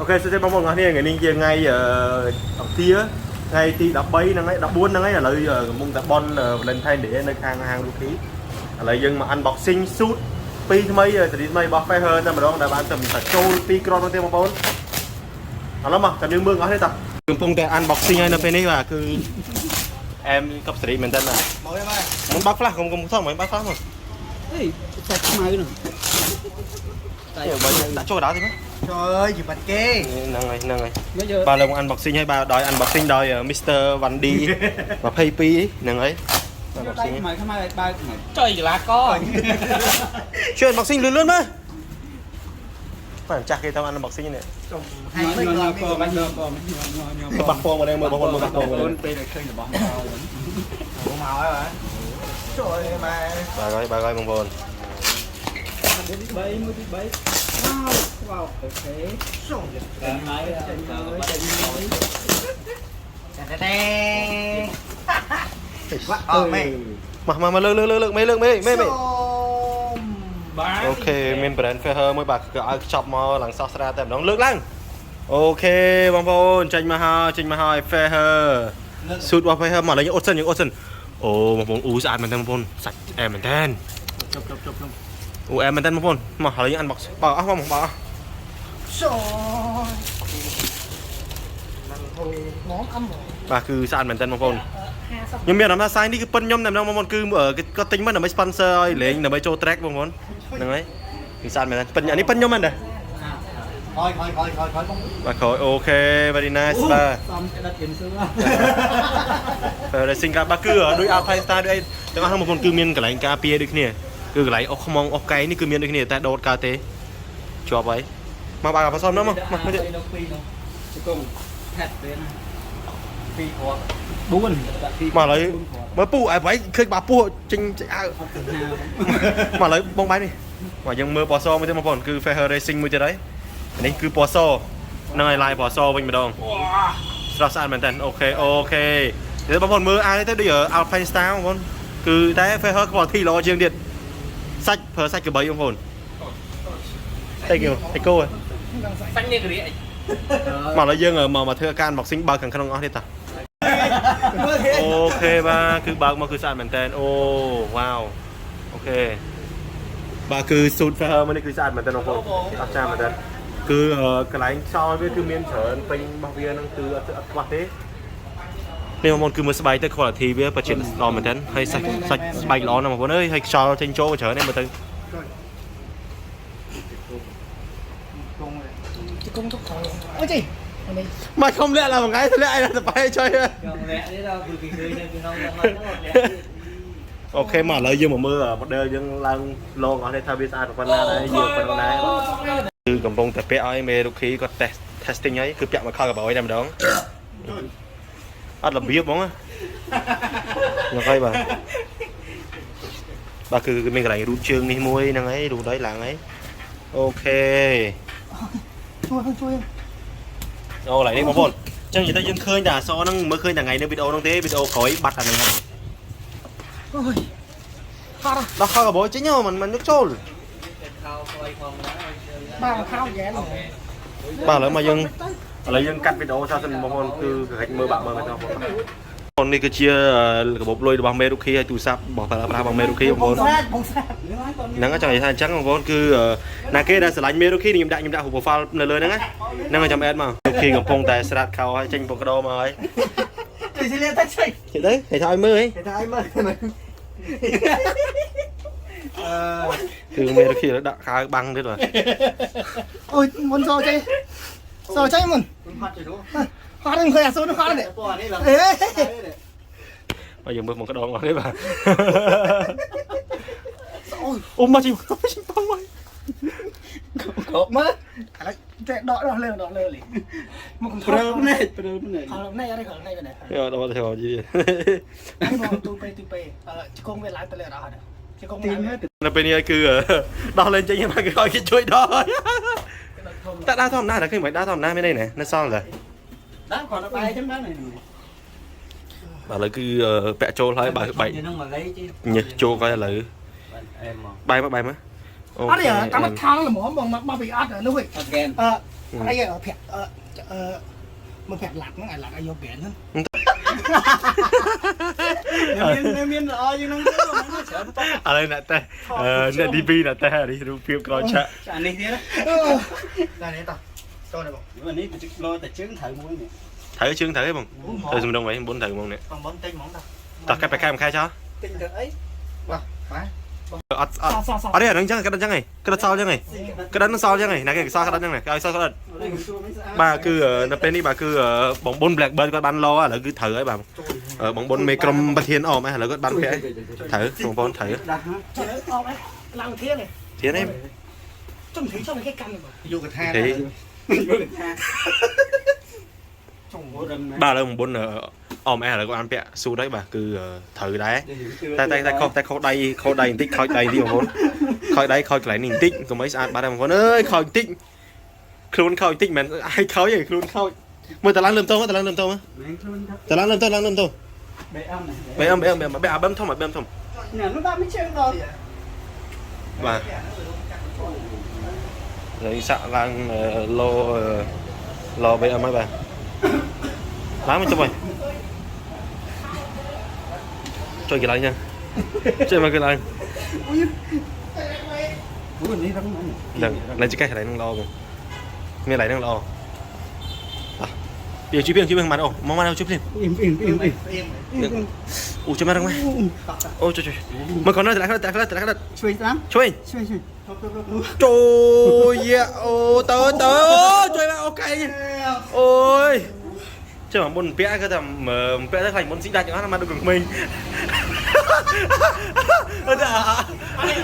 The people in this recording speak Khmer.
OK សួស្តីបងប្អូនទាំងអស់គ្នាថ្ងៃនេះជាថ្ងៃអង្គារថ្ងៃទី13ហ្នឹងហើយ14ហ្នឹងហើយឥឡូវកំពុងតែបុណ្យ Valentine Day នៅខាងហាង Rookie ឥឡូវយើងមក unboxing suit ពីរថ្មីសេរីថ្មីរបស់ Feher តែម្ដងដែលបានតែចូលពីរគ្រាប់នោះទេបងប្អូនឥឡូវមកចាំយើងមើលអស់នេះតោះកំពុងតែ unboxing ហើយនៅពេលនេះបាទគឺអែមកប់សេរីមែនតើបាទ មកមក មុនបើក flash កុំកុំថតមកបើក flash មក អេសាច់ខ្មៅនោះ បើដាក់ចូលកណ្ដាលទេមក trời ơi gì bạch kê ហ្នឹងហើយហ្នឹងហើយ មកយក បាទលើមក unboxing ហើយបាទដោយ unboxing ដោយ Mr. Vandy 22ហ្នឹងហើយ យកដៃ unboxing ខ្មៅខ្មៅឲ្យបើកមក ចុយកីឡាករ ជួយ unboxing លឿនលឿនមើលបាទម្ចាស់គេទៅ unboxing នេះ hai ញ័ mươi រញ័រ con កបាច់ញ័រកញ័រញ័រ បាក់ពងមកនេះមើលបងប្អូនមើលបាក់ពងមកនេះ ពេលដែលឃើញរបស់មក màu rồi hả trời ơi mà បាទហើយបាទហើយបងប្អូន មួយទី3មួយទី3វ៉ាវវ៉ាវ OK xong តែហើយចេញហើយចេញហើយ đè đè ờ mày មកមកមកលើកលើកលើកលើកមេលើកមេមេមេ បាទ OK មាន brand Feher មួយបាទគឺឲ្យខ្ចប់មកឡើងសោះស្រាតែម្ដងលើកឡើង OK បងប្អូនចេញមកហើយចេញមកហើយ Feher ស៊ូតរបស់ Feher មកឥឡូវយើងអត់សិនយើងអត់សិនអូបងប្អូនអ៊ូស្អាតមែនតើបងប្អូនសាច់អែមមែនតើ ជប់ជប់ជប់ជប់ អូអែមមែនតើបងប្អូនមកឥឡូវយើង unbox បើអស់មកបើអស់ trời បាទគឺស្អាតមែនតើបងប្អូនខ្ញុំមានអារម្មណ៍ថា size នេះគឺប៉ុនខ្ញុំតែម្ដងបងប្អូនគឺគាត់ទិញមកដើម្បី sponsor ឲ្យលេងដើម្បីចូល track បងប្អូនហ្នឹងហើយគឺស្អាតមែនតើប៉ុនអានេះប៉ុនខ្ញុំមែនទេ thôi thôi thôi thôi thôi bông បាទក្រោយ OK very nice បាទ សំក្តិតអ៊ីនស៊ូ Racing ការបាទគឺដូច Alpine Star ដូចអីទាំងអស់ហ្នឹងបងប្អូនគឺមានកន្លែងការពារដូចគ្នាគឺកន្លែងអុសខ្មងអុសកែងនេះគឺមានដូចគ្នាតែដោតកើតទេជាប់ហើយមកបាទผสมនោះមកមកទៀត នៅពីរនោះជង្គង់ហាត់ពេលណា ពីរគ្រាប់ 4ដាក់ពីរ មកឥឡូវមើលពូអែបឃើញបាពោះចេញចេញអាវ អត់ទៅណា មកឥឡូវបងបាយនេះមកយើងមើលពណ៌សមួយទៀតបងប្អូនគឺ Feher Racing មួយទៀតហើយនេះគឺពណ៌សហ្នឹងហើយឡាយពណ៌សវិញម្ដងស្រស់ស្អាតមែនតើ OK OK នេះបងប្អូនមើលអាវនេះទៅដូច Alpine Star បងប្អូនគឺតែ Feher quality ល្អជាងទៀតសាច់ប្រើសាច់ក្របីបងប្អូនតែគេតែគោ សាច់នេះក្រៀក មកឥឡូវយើងមកមកធ្វើការ unboxing បើកខាងក្នុងអស់នេះតា OK បាទគឺបើកមកគឺស្អាតមែនតើអូវ៉ាវ OK បាទគឺ suit Feher មួយនេះគឺស្អាតមែនតើបងប្អូនអស្ចារ្យមែនតើគឺកន្លែងខ្យល់វាគឺមានច្រើនពេញរបស់វាហ្នឹងគឺអត់អត់ខ្វះទេនេះបងប្អូនគឺមើលស្បែកទៅ quality វាប្រជាតិល្អមែនតើហើយសាច់សាច់ស្បែកល្អណាស់បងប្អូនអើយហើយខ្យល់ចេញចូលច្រើននេះមើលទៅ ôi chị មកខំលាក់ឡើងមួយថ្ងៃធ្លាក់អីដល់ទៅបែចុយ ចង់លាក់ទៀតដល់គឺគេឃើញនៅក្នុងហ្នឹងលាក់ទៀត OK មកឥឡូវយើងមកមើល model យើងឡើងលងអស់នេះថាវាស្អាតប៉ុណ្ណាដែរយើងប៉ុណ្ណាដែរគឺកំពុងតែពាក់ឲ្យមេរុខីគាត់ test testing ហើយគឺពាក់មកខោកបោយតែម្ដងអត់របៀបហ្មងហ្នឹងហើយបាទបាទគឺមានកន្លែងរូតជើងនេះមួយហ្នឹងហើយរូតហើយឡើងហើយ OK chui không chui អូកន្លែងនេះបងប្អូនអញ្ចឹងនិយាយទៅយើងឃើញតែអក្សរហ្នឹងមើលឃើញតែថ្ងៃនៅវីដេអូហ្នឹងទេវីដេអូក្រោយបាត់អាហ្នឹងហើយ ôi khát à ដល់ខោកបោយចេញហ៎មិនមិនយកចូល ខោស្អីផងណា ba mà khao dễ rồi បាទឥឡូវមកយើងឥឡូវយើងកាត់វីដេអូសាសិនបងប្អូនគឺក្រហិចមើលបាក់មើលមែនទេបងប្អូននេះគឺជាកាបូបលុយរបស់មេរុខីហើយទូរស័ព្ទរបស់ប្រើប្រាស់របស់មេរុខីបងប្អូន sạc bông sạc ហ្នឹងចង់និយាយថាអញ្ចឹងបងប្អូនគឺណាគេដែលស្រឡាញ់មេរុខីខ្ញុំដាក់ខ្ញុំដាក់រូប profile នៅលើហ្នឹងហ្នឹងឲ្យចាំ add មករុខីកំពុងតែស្រាតខោហើយចេញពងក្តោមកហើយ chị xin lên tắt chị ជិះទៅគេថាឲ្យមើលហី để thấy mơ គឺមេរុខីដាក់ខោបាំងទៀតបាទ ôi muốn sao chị sao chị mình khát đừng khơi à số nó khát đấy ê មកយើងមើលមកក្តោមកនេះបាទ ôi អូមកជីមកជីបងមក កមើល chạy đọ đọ lên đọ lên liền một con ព្រើភ្នែកព្រើភ្នែក này ở đây khởi này này យកដល់ទៅជី anh bảo tu pe tu pe chỉ công về lái tới đó rồi chỉ công ទីមើល នៅពេលនេះគឺដោះលេងចេញមកគឺឲ្យគេជួយដោះតែដើរធម្មតាតែឃើញមិនដើរធម្មតាមានអីណែនៅសល់តែ ដាក់គាត់បែកចឹងដែរនេះ បាទឥឡូវគឺពាក់ចូលហើយបើបែក ហ្នឹងមកលៃជិះ ញើសចូលហើយឥឡូវ អែមមក បែកមកបែកមក អត់ទេតាមថងល្មមបងមកមកពីអត់នោះឯង អត់ហ្គេន អឺអីប្រាប់អឺអឺមកប្រាប់ឡាត់ហ្នឹងអាឡាត់ឲ្យយកហ្គេនហ្នឹង មានមានល្អជាងហ្នឹងទៅច្រើនតោះ ឥឡូវអ្នកតេអឺអ្នក DP អ្នកតេនេះរូបភាពក្រោយឆាក អានេះទៀត ណែនេះតោះចូលនេះបង នេះទៅលោតែជើងត្រូវមួយនេះ ត្រូវជើងត្រូវទេបងត្រូវសំដងវិញ9ត្រូវហ្មងនេះ បងបងទិញហ្មងតោះ តោះកែបកែមួយខែចោល ទិញទៅអី បាទបាទ អត់អត់ សសស អត់ទេអាហ្នឹងចឹងក្តិនចឹងហីក្តិនសល់ចឹងហីក្តិនសល់ចឹងហីណាគេសល់ក្តិនចឹងគេឲ្យសល់ក្តិនបាទគឺនៅពេលនេះបាទគឺបងប៊ុន Blackbird គាត់បានលោឥឡូវគឺត្រូវហើយបាទបងប៊ុនមេក្រុមប្រធានអមឥឡូវគាត់បានពាក់ត្រូវបងប្អូនត្រូវ ដាស់ហ៎ ចូលអอกឡើងធាននេះ ធានទេ ចុំធីចុំគេកាន់បង យកកថា ទេ ចុងរឹង បាទឥឡូវបងប៊ុនអមឥឡូវគាត់បានពាក់ស៊ូតហើយបាទគឺត្រូវដែរតែតែតែខុសតែខុសដៃខុសដៃបន្តិចខោចដៃបន្តិចបងប្អូនខោចដៃខោចកន្លែងនេះបន្តិចកុំអីស្អាតបាត់ហើយបងប្អូនអើយខោចបន្តិចខ្លួនខោចបន្តិចមិនមែនឲ្យខោចទេខ្លួនខោចមើលតឡើងលើមតោតឡើងលើមតោ មែនខ្លួនថា តឡើងលើមតោឡើងលើមតោ បេអម បេអមបេអមបេអាបឹមធំអាបឹមធំ ញ៉ាំនោះដាក់មិនជើងដល់ បាទហើយសាក់ឡើងលោលោបេអមហើយបាទឡើងមកចុះវិញជួយគេឡើងចឹងជួយមកគេឡើង អូនេះរឹងហ្នឹង ដឹងឡើងចកេះកន្លែងហ្នឹងល្អបងមានកន្លែងហ្នឹងល្អអោះពីជួយពីជួយមកអូមកមកជួយភ្លាម អ៊ីមអ៊ីមអ៊ីមអ៊ីម អូជួយមករងមកអូជួយជួយមកកូនតម្លាក់តម្លាក់តម្លាក់ ជួយស្ដាំ ជួយ ជួយជួយ ជួយអូតើតើជួយមកអូកែអូយចាំមុនពាក់គឺថាពាក់ទៅខ្លាចមុនស៊ីដាច់ទាំងអស់មកដូចក្មេងអត់ អត់